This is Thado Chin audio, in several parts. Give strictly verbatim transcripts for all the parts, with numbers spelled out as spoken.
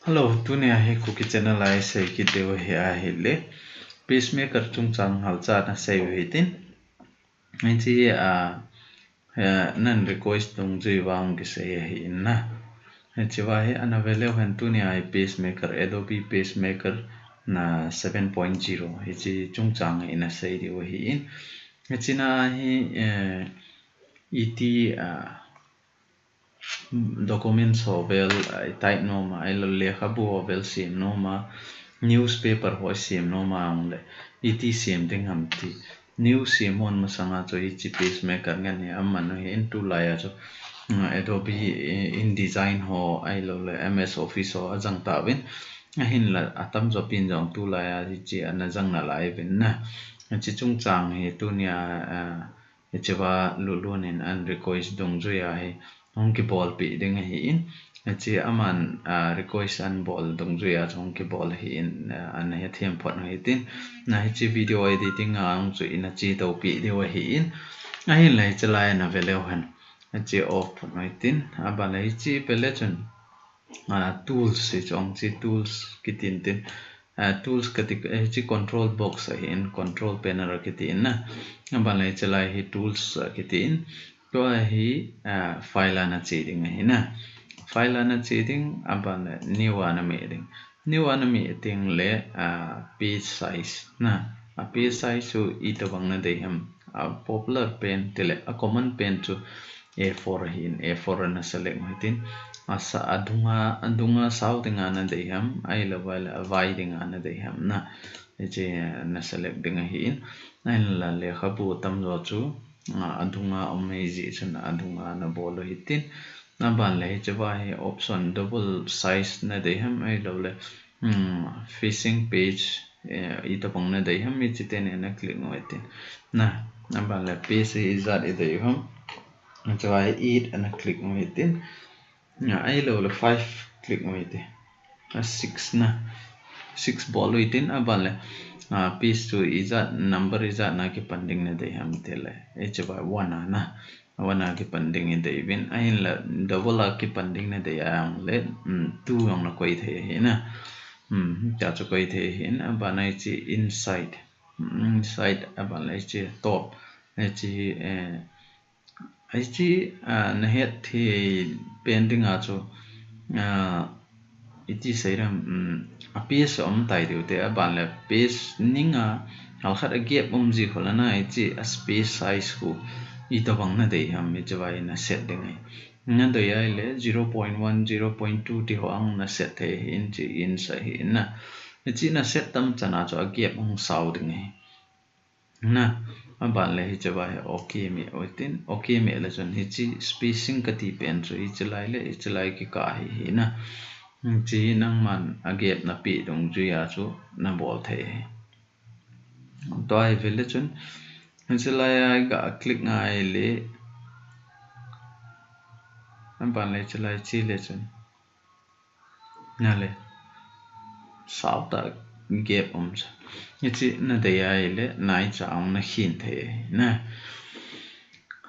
Hello, tunia hi Kuki channel a isei kit diu hi ahile, pacemaker chungchang halcha ana sei u hitin. Hiche, ah, eh, nan request dungjui uva kisei ahi in na. Hiche uva hi ana ve leu hen, tunia hi pacemaker, Adobe pacemaker na seven point zero. Hiche chungchang hi ana sei diu ahi in. Hiche na hi, eh, iti, ah, documents ho vel, ah, i type nom a, ahilou le lekhabu ho vel sem nom a, newspaper ho sem nom a ahung le, iti sem ding ham ti. News sem hon masanga chu hiche pacemaker ngen hi aman u hi in tulai a chu, mm, Adobe, eh, InDesign ho, ahilou le M S Office ho ajang tauvin, ahinla atamjo pin jong tulai a hiche ana jang nalai uvin na. Hiche chungchang hi tunia, ah, hiche uva Lulun in an request dungjui a hi hung kibolpeh ding ahi in, hiche aman, ah, request an bol dungjui a chu hung kibol ahi in, ah, ana hethem phot u hitin, na hiche video editing a hung chu ina che toupeh diu ahi in, ahinla hiche lai ana ve leu hen, hiche off phot u hitin, aban le hiche ve le chun, ah, tools hi chu hung che tools kitin tin, ah, tools kati, eh, hiche control box ahi in, control panel kiti in na. Aban le hiche lai hi tools, ah, kiti in. Tua hi, ah, file a ana che ding ahi na. File a ana che ding, aban le new a ana meh ding. New a ana meh ding le, ah, page size na. A page size chu itobang na dei ham. A popular pen, tile, a common pen chu A four ahi in, A four ana select u hitin. Asa, adunga, adunga sao dinga na dei ham, ahilou le avai dinga na dei ham na. Hiche na select ding ahi in. Ahinla lekhabu tamjo chu, ah, adunga um ahi jeh chun adunga ana bol u hitin. Aban le hiche uva hi option double size na dei ham, ahilou le, hmm, facing page, eh, itobang na dei ham, hiche teni ana click u hitin. Na, aban le page hi ijat idei u ham. Hiche uva hi eight ana click u hitin. Na, ahilou le five click u hite. A six na. Six bol u hitin, aban le, ah, page chu ijat, number ijat na kipan ding na dei ham tile. Hiche uva one a na. One a kipan ding idei uvin, ahinla double a kipan ding na dei a ahung le, mm, two jong na koi thei ahi na. Mm, ta chu koi thei ahi in, aban a hiche inside. Mm, inside, aban le hiche top. Hiche, eh, hiche, ah, na het thei pen dinga chu, ah, iti sei ding ham, um, a page a um tai diu te, aban le page ning a, halkhat a gap um ji khu le na, hiche a space size khu itobang na dei ham, hiche uva hi na set ding ahi. Na dei ahile zero point one, zero point two ti ho ahung na set thei ahi in, hiche inch ahi in na. Hiche na set tam chan a chu a gap hung sao ding ahi. Na, aban le hiche uva hi okay meh u hitin, okay meh le chun hiche spacing kati pen chu hiche lai le hiche lai kikah ahi hi na. Hiche nangman a gap na peh dungjui a chu na bol thei ahi. Tua hi ve le chun, hiche lai a ga click ngai le, aban le hiche lai che le chun. Na le. Sao tah gap um chu. Hiche na dei ahile, nai cha ong na khin thei na.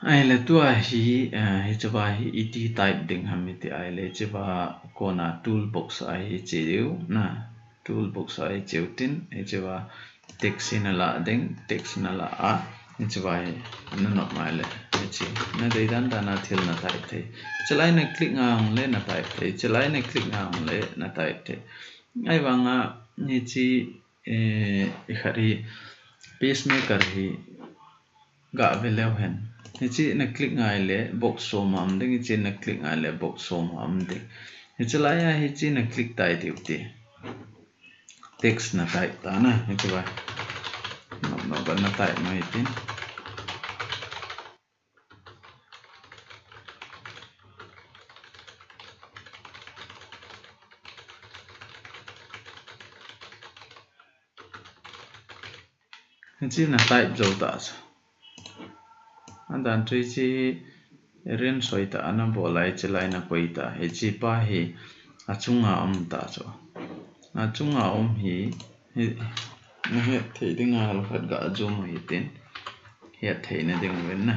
Ahile tua hi, eh, hiche uva hi iti type ding ham iti ahile, hiche uva kona toolbox a hi che diu na. Toolbox a hi che u tin, hiche uva text hi na la ding, text na la a, hiche uva hi na nop mai le, hiche na dei dan dan a thil na type thei. Hiche lai na click ngai le na type thei, hiche lai na click ngai le na type thei. Ahivang a hiche, eh, ikhat hi pacemaker hi ga ve leu hen. Hiche na click ngai le box som a um ding, hiche na click ngai le box som a um ding. Hiche lai a hiche na click tai diu te. Text na type ta na, hiche uva. Nop nop a na type mai tin. Hiche na type jou ta chu. Adan chu hiche rin soi ta ana bol a hiche lai na koi ta. Hiche pa hi achunga um ta chu. Achunga um hi, hi, na het thei ding a halkhat ga zoom u hitin. Het thei na ding uvin na.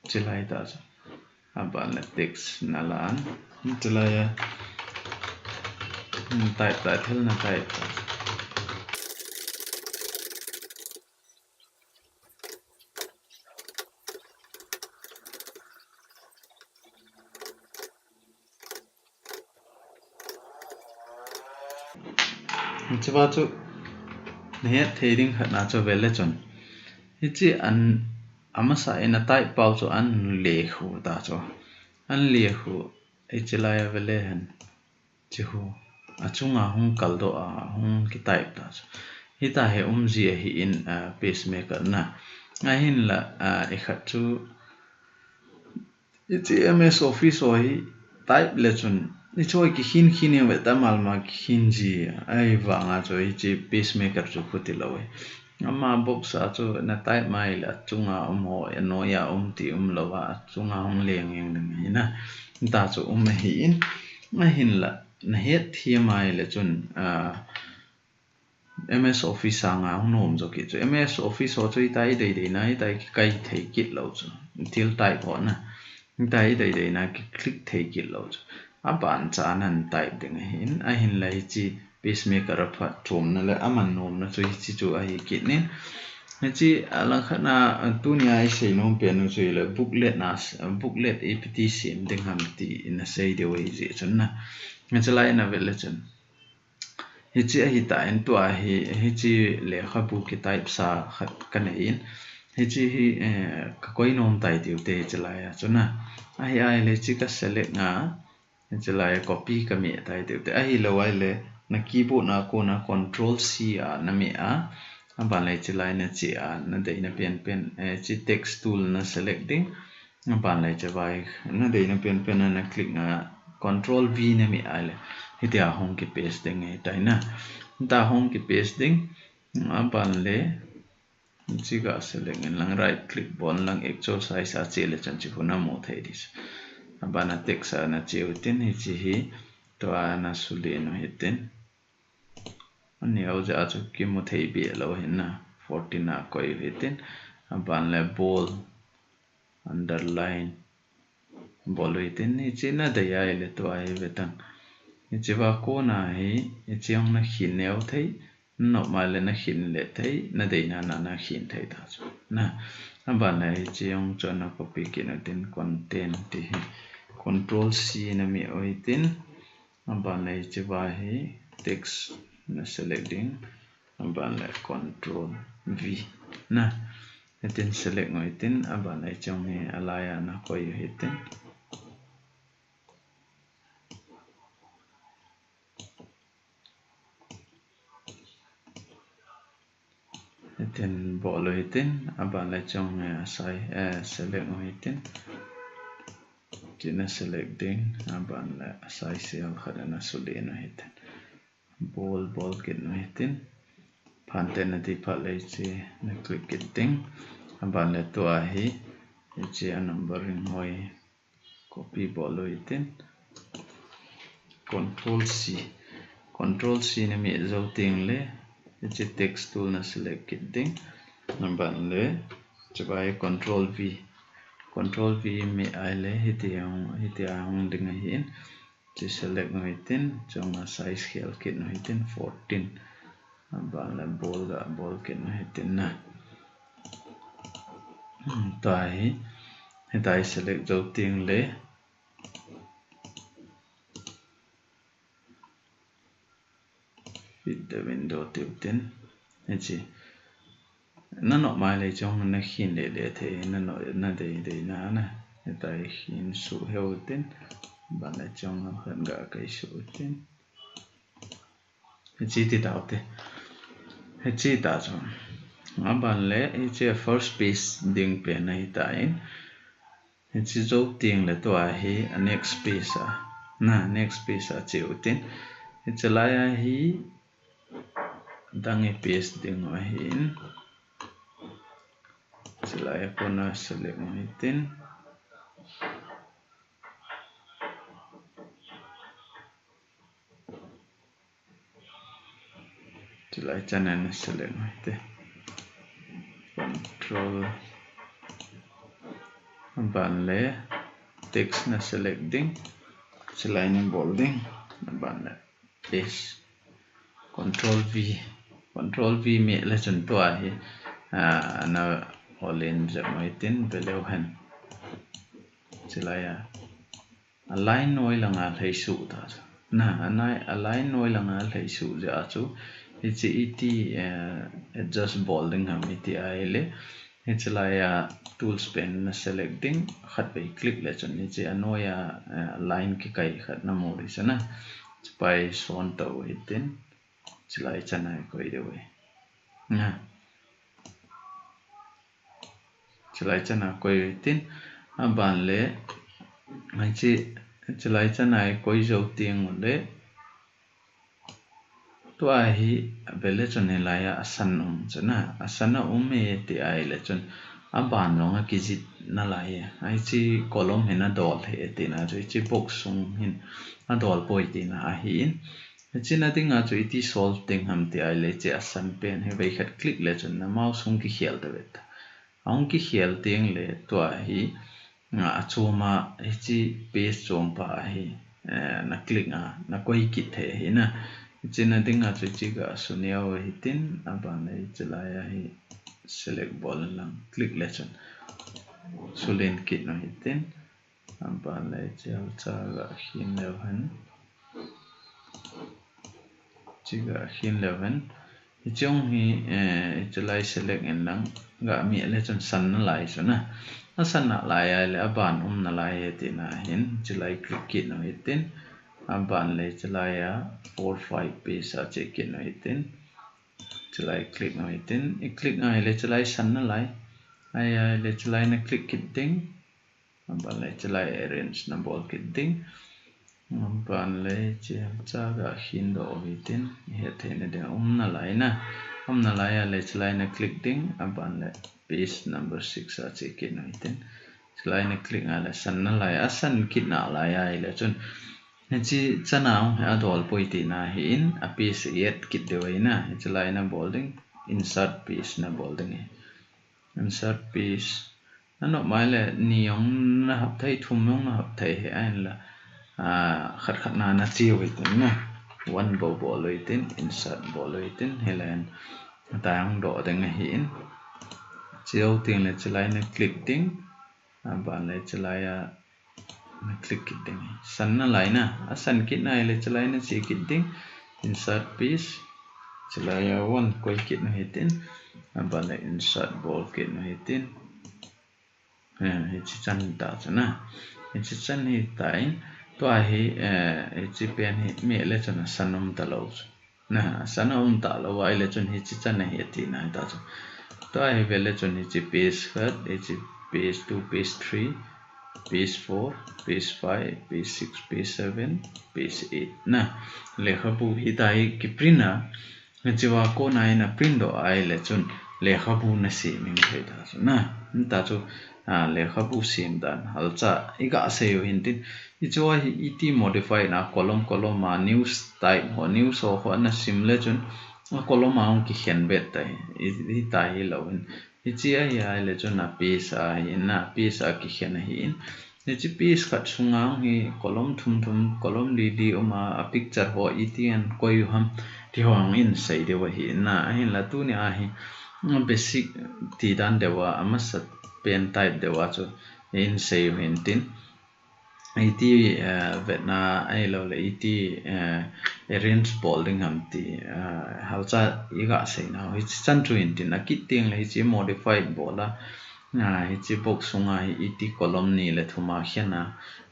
Hiche lai ta chu. Aban le text na la an. Hiche lai a. Hmm, type, type, thil na type. Hiche va chu, na het thei ding khat na chu vele chun. Hiche an, amasa in a type pau chu an lekhu ta chu. An lekhu, hiche lai a vele hen. Hiche khu, achunga hung kaldoh a, hung kitype ta chu. Hita hi um ji ahi in, a, pacemaker na. Ahinla, a, ikhat chu, Hiche M S Office ho hi type le chun, hiche ho kikhin khin e ve ta mal ma kikhin ji ahivanga chu hiche pacemaker chu phuti lou e. Ama box a chu na type mai le achunga um ho, anoiya um ti um lou a, achunga hung leng jeng ding ahi na. Hita chu um ahi in, ahinla, na het thei mai le chun, a, M S Office sanga hung nom jo kit chu. M S Office ho chu hitia i dei dei na, hitia i kikai thei kit lou chu. Thil type ho na. Hitia i dei dei na, ki click thei kit lou chu. Aban cha nan type ding ahin, ahinla hiche pacemaker a phatchomna le aman nomna chu hiche chu ahi kit in. Hiche, a, langkhat na, a, tunia i sei nom pen u chu hile booklet na, booklet ipi ti sem ding ham ti na sei diu ahi jeh chun na. Hiche lai na vele chun. Hiche ahi tan tua hi, hiche lekhabu kitype sa khat ka nei in. Hiche hi, eh, ka koi nom tai tiu te hiche lai a chu na. Ahi ai le hiche ka select nga, hiche lai a copy ka meh tai tiu te. Ahilou ai le na keyboard na kona control C a na meh a. Aban le hiche lai na che a, na deina pen pen, eh, hiche text tool na select ding. Aban le hiche vai, na deina pen pen na click nga control V na meh ai le. Hitia hung ki paste ding ahi tai na. Hitia hung ki paste ding. Aban le, hiche ga select in lang right click bol lang actual size a che le chan hiche khu na mu thei ding. Aban a text a na che u tin hiche hi tua na sule nu hitin. Ani au ja chu kimu thei be lou hin na. Fourteen a koi u hitin. Aban le bold, underline, bol u hitin. Hiche na dei ai le tua hi ve tan. Hiche va kona hi, hiche hung na khin neo thei. Na nop mai le na khin le thei. Na deina na na khin thei ta chu. Na, aban le hiche hung chu na copy kit u tin content ti hi. Control C na meh u hitin. Aban le hiche va hi text na select ding. Aban le control V. Na. Hitin select u hitin. Aban le hiche hung hi alai a na koi u hitin. Hitin bol u hitin, aban le hiche hung hi asai, eh, select u hitin. Hiche na select ding, aban le asai cell khat na sule nu hitin. Bold, bold kit nu hitin. Phan te na ti phat le hiche na click kit ding. Aban le tua hi, hiche a numbering ho hi copy bol u hitin. Control C. Control C na meh jou teng le, hiche text tool na select kit ding. Aban le, hiche va hi control V. Control V meh ai le, hitia hung, hitia hung ding ahin. Hiche select u hitin, hiche hung a size khel kit u hitin, fourteen. Aban le bold ga bol kit u hitin na. Hmm, tua hi, hitia i select jou teng le. Fit the window tiu tin. Hiche. Na nop mai le hiche hung na khin le le thei, na nop, na dei dei na na. Hitia i khin suh heu tin. Aban le hiche hung khat ga kai suh tin. Hiche ti tau te. Hiche ta chu. Aban le hiche first page ding pen ahi tan. Hiche jou teng le tua hi a next page a. Na next page a che u tin. Hiche lai a hi dang i paste ding u ahin. Hiche lai a kona select u hitin. Hiche lai chan a na select u hite. Control. Aban le. text na select ding, hiche lai na bol ding, aban le paste, control V, control V meh le chun tua hi, ah, na ol in jep mo hitin, ve leu hen. Hiche lai a, a line noi langa lhai suh ta chu. Na, a nai-, a line noi langa lhai suh jeh a chu, hiche iti, eh, adjust bol ding ham iti ahile, hiche lai a tools pen na select ding, khatvei click le chun hiche a noi a, eh, line kikai khat na mu ding chu na. Hiche pai son tau hitin, hiche lai chan a koi diu ahi. Na. Hiche lai chan a koi hitin, aban le, hiche, hiche lai chan a koi jou teng ule, tua hi ve le chun hilai a, a san um chu na, a san a um e ti ahile chun, aban jong a kijih nalai e. Hiche column hin a dol e tina chu, hiche box sung hin a dol poi tina ahin. Hiche na dinga chu iti solve ding ham ti ahile, hiche a san pen hi vei khat click le chun na mouse hung kikhel ta ve ta. A hung kikhel teng le tua hi, a, a chom a hiche paste chom pa hi, eh, na click a, na koi kit thei ahi na. Hiche na dinga chu hiche ga su neo hitin, aban le hiche lai a hi select bol lang click le chun. Sulen kit nu hitin. Aban le hiche halcha ga khin leu hen. Hiche ga khin leu hen. Hiche hung hi, eh, hiche lai select in lang ga meh le chun san nalai chu na. A san nalai ahile aban um nalai e tina hin. Hiche lai click kit nu hitin. Aban le hiche lai a four five paste a che kit nu hitin. Hiche lai click nu hitin. I click ahile hiche lai san nalai. Ahile hiche lai na click kit ding. Aban le hiche lai arrange na bol kit ding. Aban le hiche halcha ga khin doh u hitin. I het thei na ding um nalai na. Um nalai ahile hiche lai na click ding. Aban le page number six a che kit nu hitin. Hiche lai na click ahile san nalai. A san kit nalai ahile chun, hiche chan a hung hi a dol poi tina ahin, a page i add kit diu ahi na. Hiche lai na bol ding. Insert page na bol ding ahi. Insert page. Na nop mai le ni jong na hap thei, thum jong na hap thei hi ahin la. Ah, khat khat na na che u hitin na. One bou bol u hitin, insert bol u hitin, hilai in. Tua jong doh ding ahin. Che u teng le hiche lai na click ding. Aban le hiche lai a na click kit ding. San nalai na. A san kit nalai le hiche lai na che kit ding. Insert page. Hiche lai a one koi kit nu hitin. Aban le insert bol kit nu hitin. Eh, hiche chan ta chu na. Hiche chan hi tan. Tua hi, eh, hiche pen hi meh le chun a san um talou chu. Na, a san a um talou ahile chun hiche chan ahi tina ahi ta chu. Tua hi ve le chun hiche page khat, hiche page two, page three, page four, page five, page six, page seven, page eight. Na, lekhabu hitia hi kiprint a, hiche va kona hin a print doh ahile chun lekhabu na sem in thei ta chu. Na, hitia chu, a, lekhabu sem dan halcha i ga sei u hintin. Hiche va hi iti modify na column, column a news type ho, news ho, ho na sim le chun a column a hung kikhen bet ta hi, i, hitia hi lou hin. Hiche ahi ahile chun a page a hi na, page a kikhen ahin. Hiche page khat sunga hung hi column thum thum, column li li um a, a picture ho iti in koi u ham ti ho hung in sei diu ahi na, ahin la tuni a hi basic ti dan deu a, a masa pen type deu a chu in sei u hintin. Iti, eh, vetna ahilou le iti, eh, arrange bol ding ham ti, eh, halcha i ga sei nau. Hiche chan chu hintin a kit teng le hiche modify bol a, ah, hiche box sunga hi iti column ni le thum a khen a,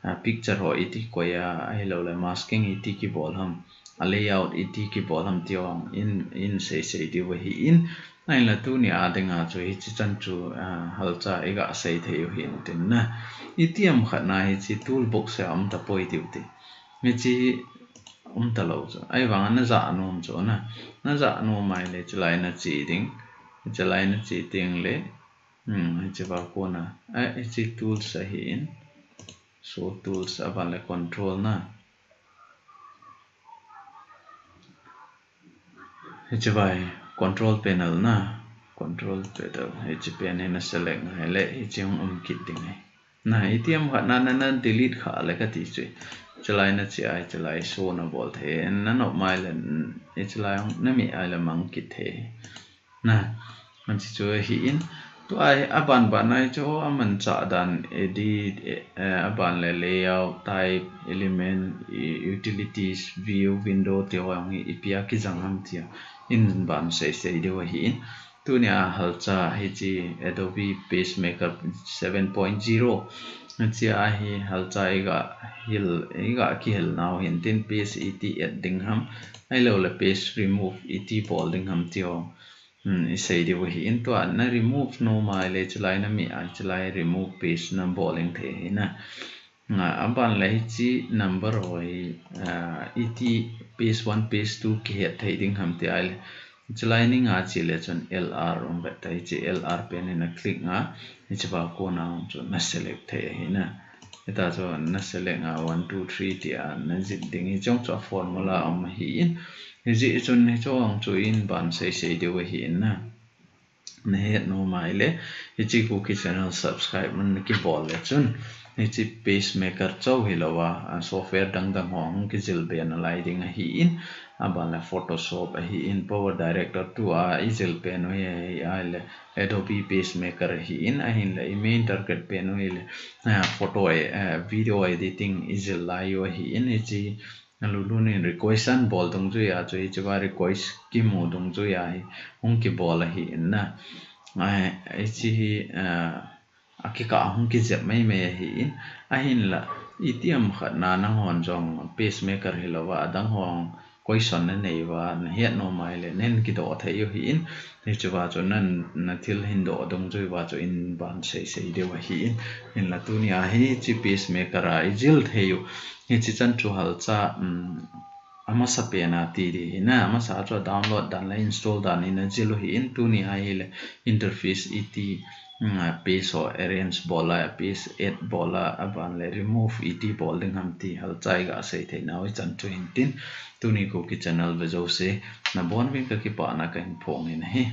ah, picture ho iti koi a, ahilou le masking iti kibol ham, a layout iti kibol ham ti ho in, in sei sei diu ahin, ahin la tuni a dinga chu hiche chan chu, ah, halcha i ga sei thei u hintin na. Iti ham khat na hiche toolbox a um ta poi diu ti. Hiche um talou chu. Ahivang a na ja nom chu na. Na ja nom ahile hiche lai na che ding. Hiche lai na che teng le. Hmm, hiche va kona. A, hiche tools ahin. Show tools aban le control na. Hiche va hi control panel na. Control panel. Hiche pen hi na select ngai le. Hiche hung um kit ding ahi. Na, itiham khat na, na, na delete kha le kati chu. Chulai na che ai, chulai show na bol thei. Na nop mai le, mm, i chulai na mi ai le mang kit thei. Na, man chi chu hi in. Tu ai, aban ban ai chu, aman cha dan edit, eh, aban le layout, type, element, i-, utilities, view, window, ti ho ang hi, ipi a kijang ham ti a. In ban sei sei diu hi in. Tunia halcha hichi Adobe PageMaker seven point zero. Hichi a hi halcha iga hil, iga kihil nau hin tin page iti add ding ham. Ahilou le page remove iti bol ding ham ti ho. Hmm, i sei diu hi in tua na remove nom ai le chulai na mi ai chulai remove page na bol ding thei hi na. Nga, aban le hichi number ho hi, ah, iti page one, page two kihet thei ding ham ti ai le. Chulai ni nga chi le chun L R um bet ta hichi L R pen hi na click nga, hichi ba kona um chu na select thei hi na. Hita chu na select nga one, two, three ti a na jih ding hi chong chu a formula um hi in. Hichi chun hi chong chu in ban sei sei diu hi in na. Na het nom ai le, hichi Kuki channel subscribe man na kibol le chun, hichi PageMaker chau hilou a, a software dang dang ho hung kijil be nalai ding ahi in, aban le Photoshop ahi in, Power Director tu a i jil pen u hi ahi ai le, Adobe PageMaker ahi in, ahin le i main target pen u hi le, a, photo e, a, video editing i jil lai u ahi in, hichi Lulu nin request an bol dungjui a chu hichi va request kimu dungjui a hi hung kibol ahi in na. Ai, hichi hi, ah, a kikah hung kijep mai mai ahi in. Ahin la, itiham khat na nanghon jong PageMaker hilou va, adang ho question na nei va, na het nom ai le, nen kidoh thei u hi in. Hichi va chu nan, na thil hin doh dungjui va chu in ban sei sei diu ahi in. Hin la tunia hi hichi PageMaker a i jil thei u. Hichi chan chu halcha, um, amasa pen a ti di hi na, amasa chu download dan le install dan in a jil u hi in tunia hi le interface iti, um, page ho arrange bol a, page add bol a, aban le remove iti bol ding ham ti halcha iga sei thei nau i chan chu hin tin tuni Kuki channel ve jouse na bon vin ka kipana ka hin phong in ahi.